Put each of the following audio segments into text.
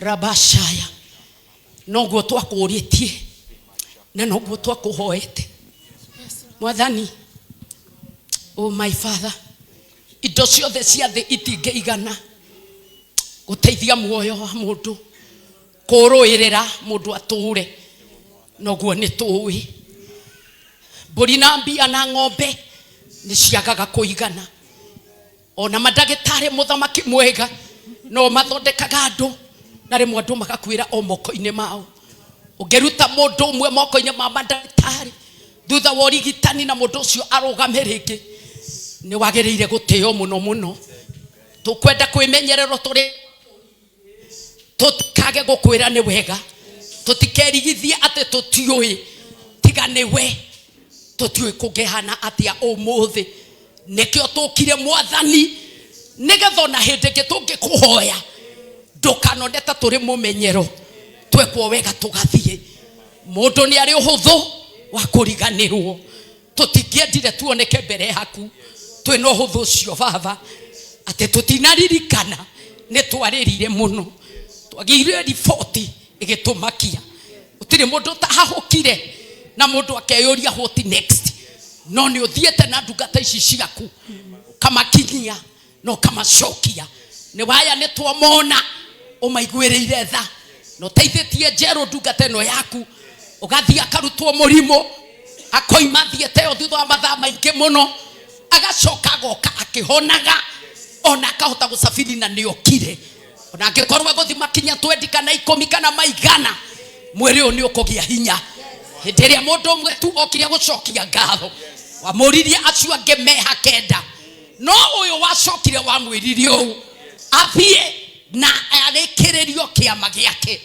Rabashaya, noguo twakũũrĩtie na noguo twakũhoete Mwathani. Oh my Father, indo ciothe cia thĩ itingĩigana gũteithia muoyo wa mũndũ, kũrũĩrĩra mũndũ atũre. Noguo nĩ tũĩ mbũri na mbia na ng'ombe nĩ ciagaga kũigana. Ona mandagĩtarĩ, mũthamaki mwega, no mathondekaga andũ na rĩmwe andũ magakuĩra o moko-inĩ mao. Ũngĩruta mũndũ ũmwe moko-inĩ ma mandagĩtarĩ thutha wa ũrigitani na mũndũ ũcio arũgame rĩngĩ, nĩ wagĩrĩire gũtĩo mũno mũno. Tũkwenda kwĩmenyererwo tũrĩ tũtikage gũkwĩra nĩ wega, tũtikerigithie atĩ tũtiũĩ, tiga nĩwe tũtiũĩ kũngĩhana atĩa ũmũthĩ. Nĩkĩo tũkire, Mwathani, nĩgetha ona hĩndĩ ĩngĩ tũngĩkũhoya ndũkanone ta tũrĩ mũmenyero, twekwo wega tũgathiĩ. Mũndũ nĩ arĩ ũhũthũ wa kũriganĩrwo. Tũtingĩendire tuoneke mbere yaku twĩna ũhũthũ ũcio, Baba, atĩ tũtinaririkana. Nĩ twarĩrire mũno, twagĩire riboti ĩgĩtũmakia, gũtirĩ mũndũ ũtahahũkire na mũndũ akeyũria, "What next?" No nĩ ũthiĩte na ndungata ici ciaku, ũkamakinyia na ũkamacokia. Nĩ waya nĩ twamona ũmaiguĩrĩire tha na ũteithĩtie njerũ ndungata ĩno yaku, ũgathiĩ akarutwo mũrimũ, akoima thiĩte ĩyo thutha wa mathaa maingĩ mũno, agacoka agoka akĩhonaga, ona akahota gũcabiri na nĩ okire. Ona angĩkorwo egũthi makinya 20 kana 10 kana maigana, mwĩrĩ ũyũ nĩ ũkũgĩa hinya. Hĩndĩ ĩrĩa mũndũ ũmwe tu okire gũcokia ngatho, wamũririe acio angĩ meha kenda, no ũyũ wacokire wamwĩrire ũũ athiĩ na arĩkĩrĩrio kĩama gĩake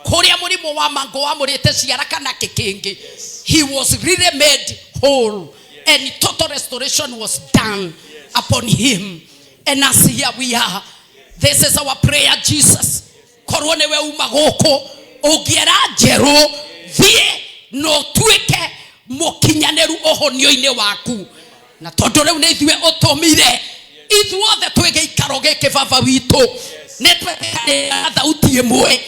kũrĩa mũrimũ wa mangũ wamũrĩte ciara kana kĩkĩngĩ. He was really made whole and total restoration was done upon him. And as here we are, this is our prayer, Jesus. Korwo nĩwe uma gũkũ ũngĩera njerũ thiĩ na ũtuĩke mũkinyanĩru ũhonio-inĩ waku, na tondũ rĩu nĩ ithuĩ ũtũmire ithuothe twĩ gĩikaro gĩkĩ, Baba witũ, nĩ twetĩkanĩra na thauti ĩmwe,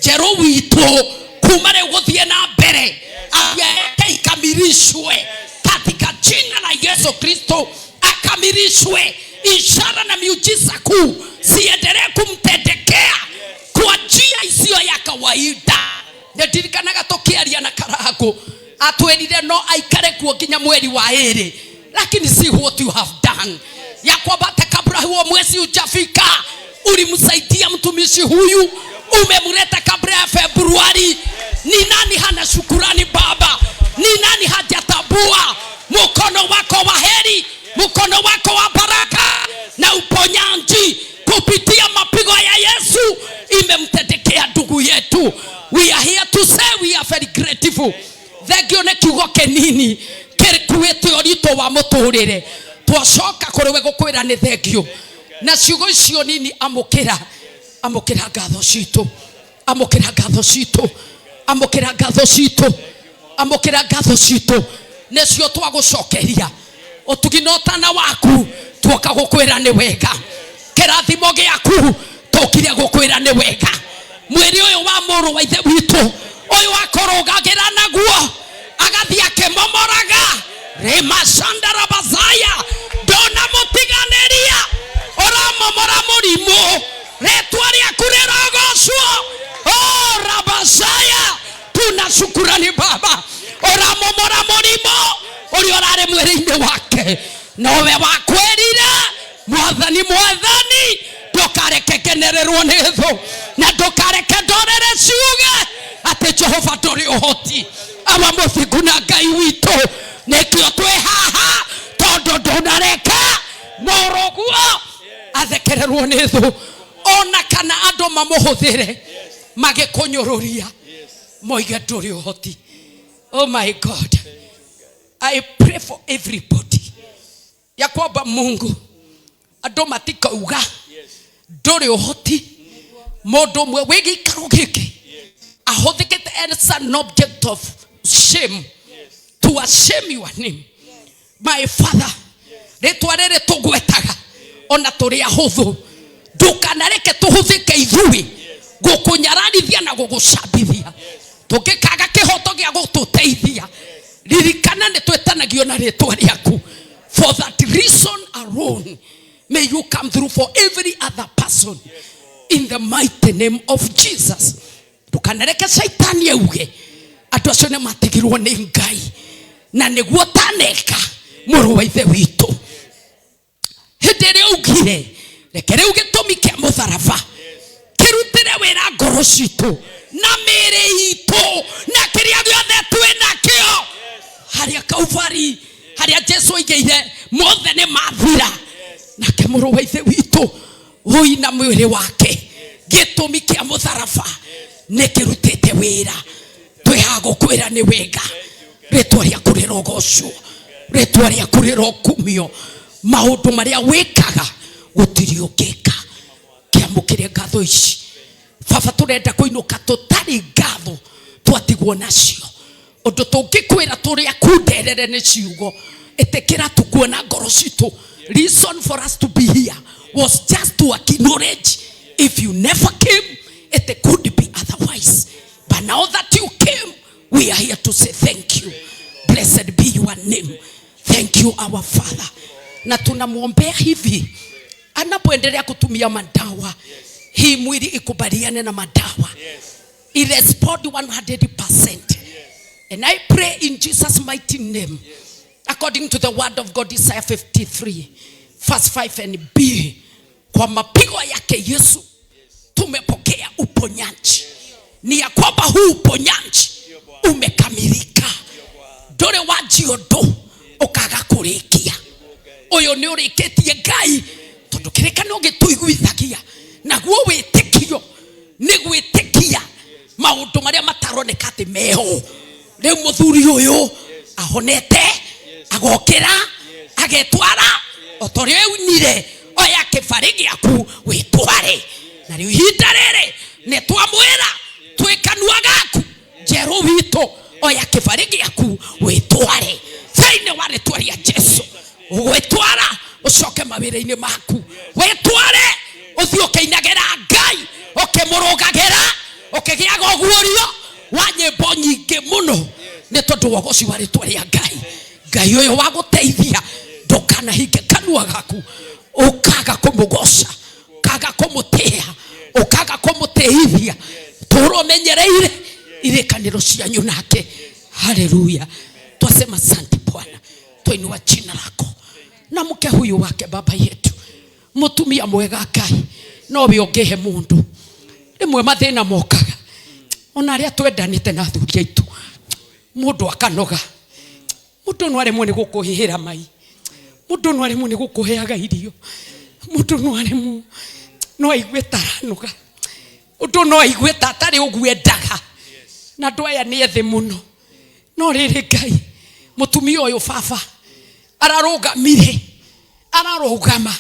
njerũ witũ kuma rĩu gũthiĩ na mbere afya yake ikamilishwe katika jina la Yesu Kristo, akamilishwe, ishara na miujiza kuu ziendelee kumtendekea kwa njia isiyo ya kawaida. Ndirikanaga tũkĩaria na Karango, atwĩrire no aikare kuo nginya mweri wa ĩrĩ, lakini see what you have done, ya kwamba hata kabla huo mwezi hujafika ulimsaidia mtumishi huyu, umemleta kabla ya Februari. Ni nani hana shukurani, Baba? Ni nani hajatambua mkono wako wa heri, mkono wako wa baraka na uponyaji kupitia mapigo ya Yesu imemtendekea ndugu yetu? We are here to say we are very grateful. Thengio nĩ kiugo kĩnini kĩkuĩte ũritũ wa mũtũrĩre. Twacoka kũrĩ we gũkwĩra nĩ thengio na ciugo icio nini. Amũkĩra, amũkĩra ngatho citũ, amũkĩra ngatho citũ, amũkĩra ngatho citũ, amũkĩra ngatho citũ, nĩcio twagũcokeria. Ũtugi na ũtana waku, tuoka gũkwĩra nĩ wega. Kĩrathimo gĩaku, tũkire gũkwĩra nĩ wega. Mwĩrĩ ũyũ wa mũrũ wa ithe witũ ũyũ akũrũgagĩra naguo agathiĩ akĩmomoraga rĩmacandarabazaya, ndũnamũtiganĩria, ũramomora mũrimũ. Rĩtwa rĩaku rĩrogocwo. Oh, rabazaya, tuna shukurani, Baba. Ũramomora mũrimũ ũrĩa ũrarĩ mwĩrĩ-inĩ wake, nowe wakwĩrire, "Mwathani, Mwathani, ndũkareke ngenererwo nĩ thũ na ndũkareke ndorere ciuge atĩ Jehova ndũrĩ ũhoti." Awa mũthingu na Ngai witũ, nĩkĩo twĩ haha, tondũ ndũnareka mũrũguo athekererwo nĩ thũ ona kana andũ mamũhũthĩre magĩkũnyũrũria moige ndũrĩ ũhoti. Oh my God, I pray for everybody ya kwamba Mungu, andũ matikauga ndũrĩ ũhoti. Mũndũ ũmwe wĩ gĩikaro gĩkĩ ahũthĩkĩte as an object of shame, to shame your name, my Father. Rĩtwa rĩrĩ tũgwetaga ona tũrĩ ahũthũ, ndũkanareke tũhũthĩke ithuĩ gũkũnyarara. Gũgũcambithia tũngĩkaga kĩhoto gĩa gũtũteithia, ririkana nĩ twĩtanagio na rĩtwa rĩaku. For that reason alone, may you come through for every other person in the mighty name of Jesus. Ndũkanareke caitani auge andũ acio nĩ matigirwo nĩ Ngai, na nĩguo taneka mũrũ wa ithe witũ hĩndĩ ĩrĩa augire, reke rĩu gĩtũmi kĩa mũtharaba kĩrutĩre wĩra ngoro citũ na mĩĩrĩ itũ na kĩrĩa gĩothe twĩ nakĩo harĩa Kauvari, harĩa Jesu oigĩire mothe nĩ mathira. Nake mũrũ wa ithe witũ ũi na mwĩrĩ wake gĩtũmi kĩa mũtharaba nĩ kĩrutĩte wĩra. Twĩhaga gũkwĩra nĩ wega, rĩtwa rĩaku rĩrogocwo, rĩtwa rĩaku rĩrokumio. Maũndũ marĩa wĩkaga gũtirĩ ũngĩka. Kĩamũkĩre ngatho ici, Baba. Tũrenda kũinũka tũtarĩ ngatho twatigwo nacio ũndũ tũngĩkwĩra tũrĩa kunderere nĩ ciugo. Ĩtĩkĩra tukuona ngoro citũ. Reason for us to be here was just to acknowledge if you never came, it could be otherwise, but now that you came, we are here to say thank you. Blessed be your name. Thank you, our Father. Na tunamwombea hivi anapoendelea kutumia madawa, hii mwili ikubaliane na madawa, irespond 100%. And I pray in Jesus' mighty name, according to the word of God, Isaiah 53 verse 5 and B, kwa mapigo yake Yesu tumepokea uponyaji. Ni ya kwamba huu uponyaji umekamilika, ndũrĩ wanjia ũndũ ũkaga kũrĩkia. Ũyũ nĩ ũrĩkĩtie, Ngai, tondũ kĩrĩkanĩro gĩtũiguithagia naguo wĩtĩkio nĩ gwĩtĩkia maũndũ marĩa mataroneka atĩ meho. Rĩu mũthuri ũyũ ahonete, agokĩra, agetwara o ta ũrĩa aunire. Oya kĩbarĩ gĩaku wĩtware. Na rĩu ihinda rĩrĩ nĩ twamwĩra twĩ kanua gaku, njerũ witũ, oya kĩbarĩ gĩaku wĩtware thĩinĩ wa rĩtwa rĩa Jesu. Ũgwĩtwara ũcoke mawĩra-inĩ maku, wĩtware ũthiĩ ũkĩinagĩra Ngai, ũkĩmũrũgagĩra, ũkĩgĩaga ũguũrio wa nyĩmbo nyingĩ mũno nĩ tondũ wa ũgoci wa rĩtwa rĩa Ngai. Ngai ũyũ wa gũteithia, ndũkanahinge kanua gaku ũkaga kũmũgoca, ũkaga kũmũtĩa, ũkaga kũmũtĩithia. Tũra ũmenyereire irĩkanĩro cianyu nake. Haleluya! Twasema asante Bwana, twainua jina lako na mke huyu wake, baba yetu, mutumia mwega. Ngai, nowe ũngĩhe mũndũ. Rĩmwe mathĩna mokaga ona arĩa twendanĩte na athuri aitũ, mũndũ akanoga, mũndũ no aremwo nĩ gũkũhĩhĩra mai, mũndũ no aremwo nĩ gũkũheaga irio, mũndũ no aremwo, no aigue taranoga, mũndũ no aigue ta atarĩ ũguo endaga. Na andũ aya nĩ ethĩ mũno, no rĩrĩ, Ngai, mũtumia ũyũ, baba, ararũgamire, ararũgama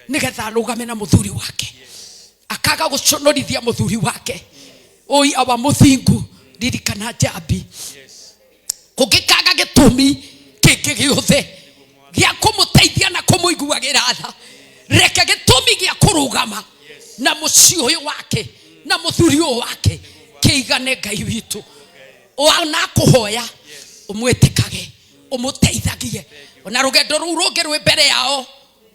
nĩgetha arũgame na mũthuri wake, akaga gũconorithia mũthuri wake. Oi awa mũthingu, ririkana njambi kũngĩkaga gĩtũmi kĩngĩ gĩothe gĩa kũmũteithia na kũmũiguagĩra tha, reke gĩtũmi gĩa kũrũgama na mũciĩ ũyũ wake na mũthuri ũyũ wake kĩigane. Ngai witũ, ona kũhoya ũmwĩtĩkage, ũmũteithagie ona rũgendo rũu rũngĩ rwĩ mbere yao.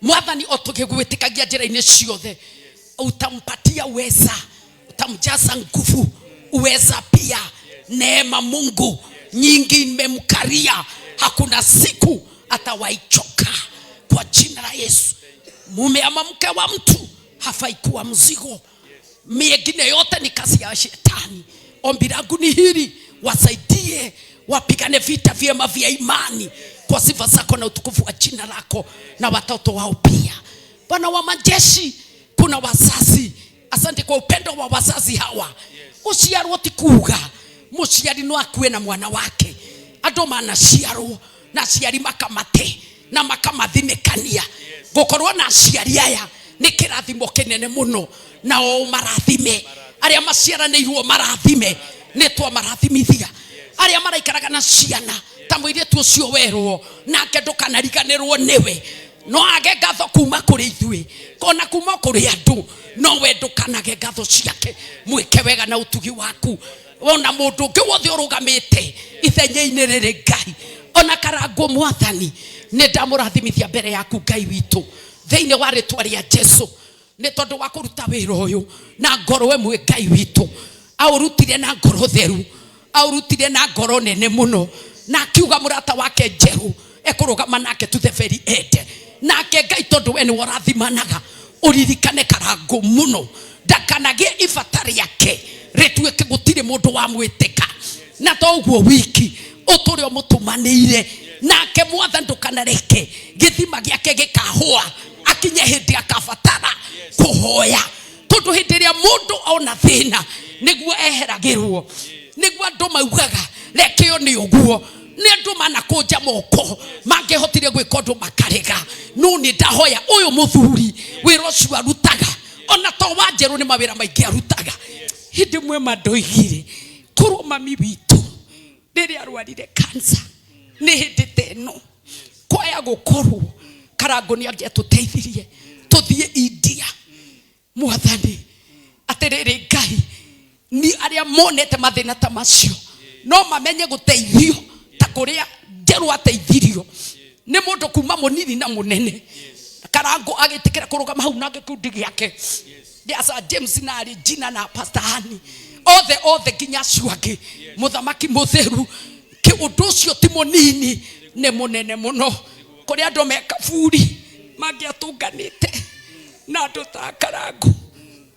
Mwathani, o tũgĩgwĩtĩkagia njĩra-inĩ ciothe, utampatia uweza, utamjaza nguvu, uweza pia neema. Mungu nyingi imemkaria, hakuna siku atawaichoka kwa jina la Yesu. Mume ama mke wa mtu hafai kuwa mzigo, mengine yote ni kazi ya shetani. Ombi langu ni hili, wasaidie wapigane vita vyema vya imani kwa sifa zako na utukufu wa jina lako na watoto wao pia. Bwana wa majeshi, kuna wazazi, asante kwa upendo wa wazazi hawa. Gũciarwo ti kuga mũciari no akue na mwana wake. Andũ manaciarwo na aciari makamate na makamathinĩkania. Gũkorwo na aciari aya nĩ kĩrathimo kĩnene mũno, na o marathime arĩa maciaranĩirwo, marathime nĩ twamarathimithia arĩa maraikaraga na ciana ta mũirĩtu ũcio werwo nake, ndũkanariganĩrwo nĩwe. No age ngatho kuma kũrĩ ithuĩ kona kuma kũrĩ andũ, no we ndũkanage ngatho ciake. Mwĩke wega na ũtugi waku. Ona mũndũ ũngĩ wothe ũrũgamĩte ithenya-inĩ rĩrĩ, Ngai, ona Karangũ, Mwathani, nĩ ndamũrathimithia mbere yaku, Ngai witũ, thĩinĩ wa rĩtwa rĩa Jesu, nĩ tondũ wa kũruta wĩra ũyũ na ngoro ĩmwe. Ngai witũ, aũrutire na ngoro theru, aũrutire na ngoro nene mũno, na akiuga mũrata wake Njerũ ekũrũgama nake to the very end. Nake Ngai, tondũ we nĩwe ũrathimanaga, ũririkane Karangũ mũno, ndakanagĩe ibata rĩake rĩtuĩke gũtirĩ mũndũ wamwĩtĩka. Na to ũguo wiki, ũtũre ũmũtũmanĩire nake. Mwathani, ndũkanareke gĩthima gĩake gĩkahũa akinye hĩndĩ akabatara kũhoya, tondũ hĩndĩ ĩrĩa mũndũ ona thĩna nĩguo eheragĩrwo, nĩguo andũ maugaga rekeo nĩ ũguo. Nĩ andũ manakũnja moko mangĩhotire gwĩka ũndũ makarega. No nĩ ndahoya ũyũ mũthuri, wĩra ũcio arutaga, ona to wa Njerũ, nĩ mawĩra maingĩ arutaga. Hĩndĩ ĩmwe mandoigire korwo mami witũ rĩrĩa arwarire kansa nĩ hĩndĩ ta ĩno, kwaya gũkorwo Karangũ nĩ angĩatũteithirie tũthiĩ India. Mwathani, atĩrĩrĩ Ngai, ni arĩa monete mathĩna ta macio no mamenye gũteithio ta kũrĩa Njerũ ateithirio nĩ mũndũ kuma mũnini na mũnene. Karangũ agĩtĩkĩra kũrũgama hau na gĩkundi gĩake gĩa Sir James na Regina na Pastor Hani, othe othe, nginya acio angĩ. Mũthamaki mũtheru, ũndũ ũcio ti mũnini, nĩ mũnene mũno. Kũrĩ andũ me kaburi mangĩatũnganĩte na andũ ta Karangũ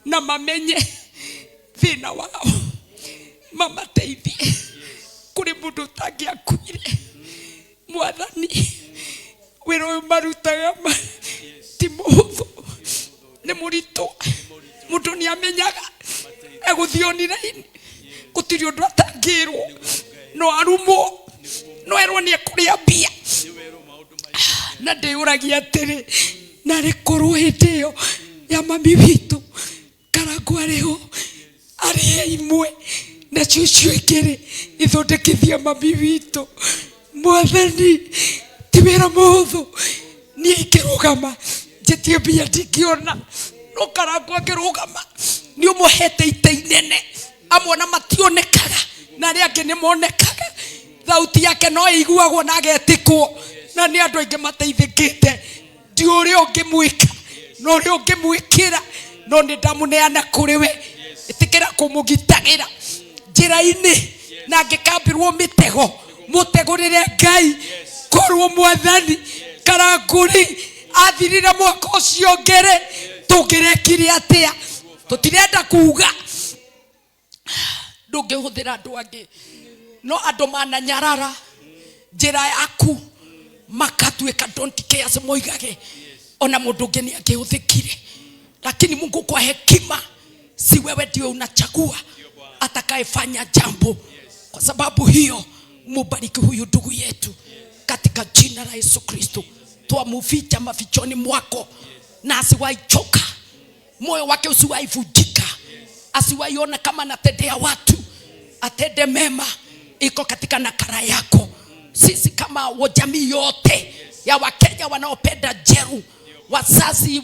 na mamenye thĩna wao, mamateithie, kũrĩ mũndũ ũtangĩakuire. Mwathani, wĩra ũyũ marutaga ti mũhũthũ, nĩ mũritũ. Mũndũ nĩ amenyaga egũthiĩ online, gũtirĩ ũndũ atangĩrwo, no arumwo, no erwo nĩ ekũrĩa mbia. Na ndĩyũragia atĩrĩ, narĩ korwo hĩndĩ ĩyo ya mami witũ Karangũ arĩho, arĩhe imwe, nacio icio ingĩrĩ ithondekithia mami witũ. Mwathani, ti wĩra mũhũthũ. Niĩ ingĩrũgama njĩtie mbia ndingĩona, no Karangũ angĩrũgama, nĩ ũmũhete ite inene. Amwe ona mationekaga na arĩa angĩ nĩ monekaga. Thauti yake no ĩiguagwo na agetĩkwo, na nĩ andũ aingĩ mateithĩkĩte. Ndi ũrĩa ũngĩmwĩka na ũrĩa ũngĩmwĩkĩra, no nĩ ndamũneana kũrĩ we. Ĩtĩkĩra kũmũgitagĩra njĩra-inĩ, na angĩkambĩrwo mĩtego, mũtegũrĩre. Ngai, korwo Mwathani, Karangũri athirire mwaka ũcio ngere, tũngĩrekire atĩa? Tũtirenda kuga ndũngĩhũthĩra andũ angĩ, no andũ mananyarara njĩra yaku makatuĩka don't care, moigage ona mũndũ ũngĩ nĩ angĩhũthĩkire. Lakini Mungu kwa hekima, si wewe ndio unachagua atakayefanya jambo. Kwa sababu hiyo, mubariki huyu ndugu yetu katika jina la Yesu Kristo. Twamuficha mafichoni mwako na asiwahi choka, moyo wake usiwahi vunjika, asiwahi ona kama anatendea watu. Atende mema, iko katika nakala yako. Sisi kama wa jamii yote ya Wakenya wanaopenda Njeru, wazazi.